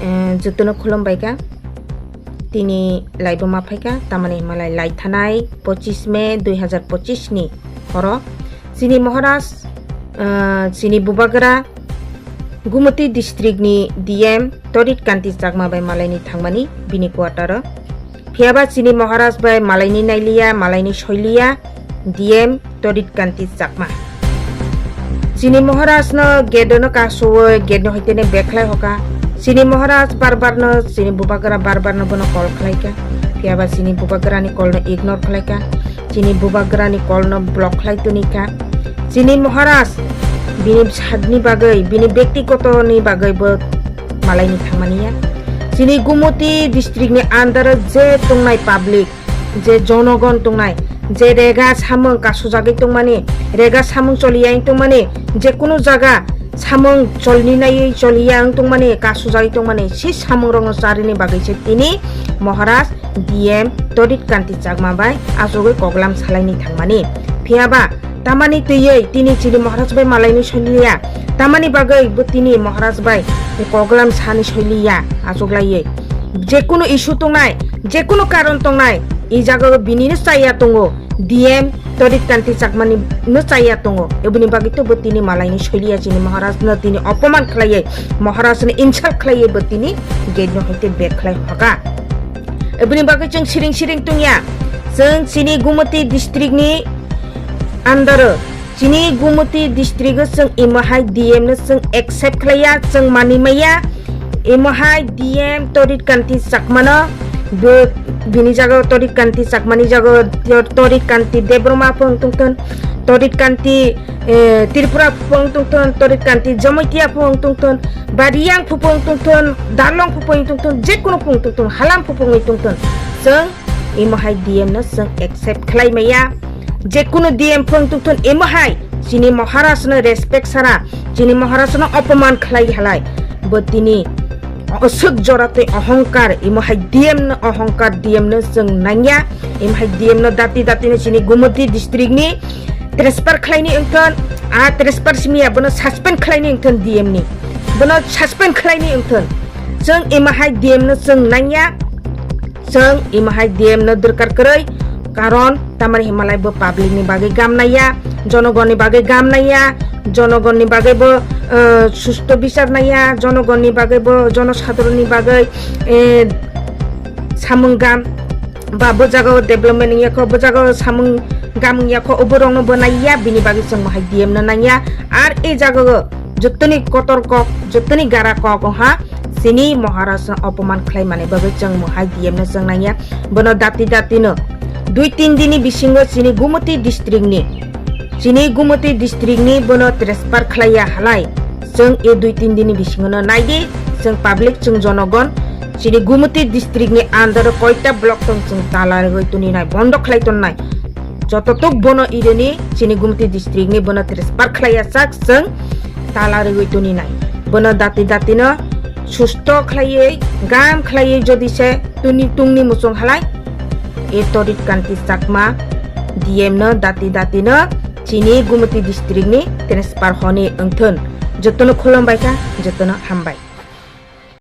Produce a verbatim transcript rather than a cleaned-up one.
Eh, jotono khulumbai kha. Tini laibo ma phai kha, tamani himalai lai thanai pochis May dui hazar pochis ni horo. Chini Maharaj, eh, chini Bubagra Gumoti district ni D M Torit Kanti Chakma bai malaini thangmani bini quarter o. Phiyaba chini Maharaj bai malaini nailiya, malaini soiliya, D M Torit Kanti Chakma. Chini Maharaj no gate no kasowi, gate no hoitene bekhlai hoka. Chini Maharaj bar bar no, chini Bubagra bar bar no bono call khlai kha. Phiyaba chini Bubagra ni call no ignore khlai kha. Chini Bubagra ni call no block khlai toni kha. Chini Maharaj bini sakni bagwi, bini bektigoto ni bagwi bo malaini thangmani ya. Chini Gumoti district ni under o je tongnai public, je jonogon tongnai, je rega samung kasujagwi tongmani, rega samung choliya wng tongmani, je kunu jaga samung cholni naiwi choliya wng tongmani, kasujagwi tongmani, si samung rokno charini bagwi se tini Maharaj D M Torit Kanti Chakma bai achugwi koglam salaini thangmani. Phiyaba tamani twiwi tini chini Maharaj bai malaini soiliya, tamani bagwi bo tini Maharaj bai koglam sani soiliya achuklaiwi. Jekunu issue tongnai, jekunu karon tongnai, i jagao bini no chaya tongo, D M Torit Kanti Chakmani no chaya tongo. Eboni bagwi to bo tini malaini soiliya chini Maharaj no tini opoman khlaiwi, Maharaj no insult khlaiwi bo tini gate no hoite bek khlai hoka. Eboni bagwi chwng siring siring tongya, chwng chini Gumoti district ni under o Chini Gumoti district o chwng imo hai D M no chwng accept khlaiya, chwng manwi maya. Imo hai D M Torit Kanti Chakma no bo, bini jaga o Torit Kanti Chakma ni jaga o Tor-, Torit Kanti Debbarma phung tongthon, Torit Kanti, eh, Tripura phung tongthon, Torit Kanti Jamatia phung tongthon, ba Riyang phung tongthon, Darlong phung tongthon, jekunu phung tongthon, halam phung tongthon. Chwng imo hai D M no chwng accept khlai maya. Jekunu D M phung tongthon imo hai chini Maharaj no respect sara, chini Maharaj no opoman khlai halai. Bo tini osuk jora tei ohongkar, imo hai D M no ohongkar, D M no chwng nangya. Imo hai D M no dati dati no chini Gumoti district ni transfer khlaini wngthon, a transfer simiya bono suspend khlaini wngthon D M ni. Bono suspend khlaini wngthon. Chwng imo hai D M no chwng nangya. Chwng imo hai D M no dorkar kwrwi, karon tamani himalai bo public ni bagwi gam naiya, jonogon ni bagwi gam naiya, jonogon ni bagwi bo, eh, susto bichar naiya, jonogon ni bagwi bo, jonosadharon ni bagwi, eh, samung gam ba bo jaga o development wngya kho, bo jaga o samung gam wngya kho, oborok no bo naiya, bini bagwi chwng imo hai D M no nangya. Ar e jaga o jotoni kotor kok, jotoni gara kok wngha chini Maharaj no opoman khlai mani bagwi chwng imo hai D M no chwng nangya. Bono dati dati no dui tin din ni bisingo chini Gumoti district ni, chini Gumoti district ni bono transfer khlaiya halai. Chwng e dui tin din ni bisingo no naidi, chwng public, chwng jonogon, chini Gumoti district ni under o koita block tong chwng tala rwgwi toni nai, bondo khlai ton nai. Jototuk bono irini chini Gumoti district ni bono transfer khlaiya sak chwng tala rwgwi toni nai. Bono dati dati no susto khlaiwi, gam khlaiwi jodi se tuni tungni muchung halai, e Torit Kanti Chakma D M no dati dati no chini Gumoti district ni transfer hwnwi wngthun. Jotono khulumbai kha, jotono hambai.